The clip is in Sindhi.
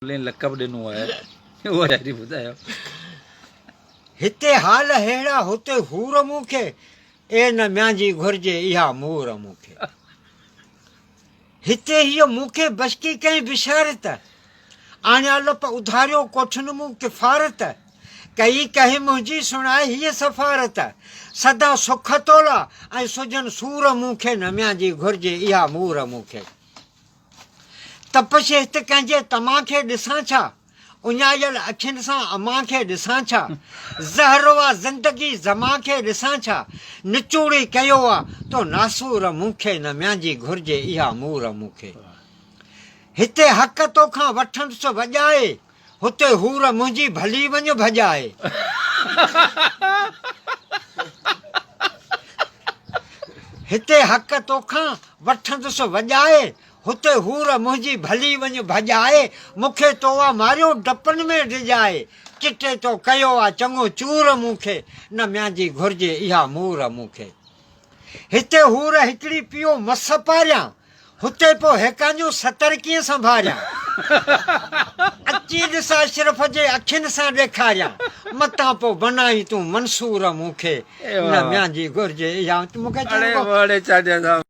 لين لقب ڏنو آهي اها شاعري ٻڌايو. هتي حال ههڙا هتي حور مون کي، اي نه ميانجي گهرجي اها مور مون کي. هتي هيء مون کي بشڪي ڪئين بشارت، آڻيا لپ اڌاريو ڪوٺين مون ڪفارت، ڪئي ڪنهن منهنجي سڻائي هيء سفارت، سدا سک تولا ۽ سجهن سور مون کي نه ميانجي گهرجي اها مور مون کي. تپش هت ڪنهن جي تمان کي ڏسان ڇا؟ اڃايل اکين سان امان کي ڏسان ڇا؟ زهر آ زندگي زمان کي ڏسان ڇا؟ نچوڙي ڪيو آ تو ناسور مون کي نه ميانجي گهرجي اها مور مون کي. هتي حق توکان وٺندس وڄائي هتي حور منهنجي ڀلي وڃ ڀڄائي. هتي حق توکان وٺندس وڄائي، هتي حور منهنجي ڀلي وڃ ڀڄائي. مون کي تو آ ماريو ڊپن ۾ ڊڄائي، چٽي تو ڪيو آ چڱو چور مون کي، نه ميانجي گهرجي اها مور مون کي. هتي حور هڪڙي پيو مس پاريان، هتي پوء هيڪانجون ستر ڪيئن سنڀاريان؟ اچي ڏس اشرف جي اکين سان ڏيکاريان، متان پوء بنائين تون منصور مون کي، نه ميان جي گهرجي اها مون کي چوڻ اڙي ڪو. چانڊيا صاحب.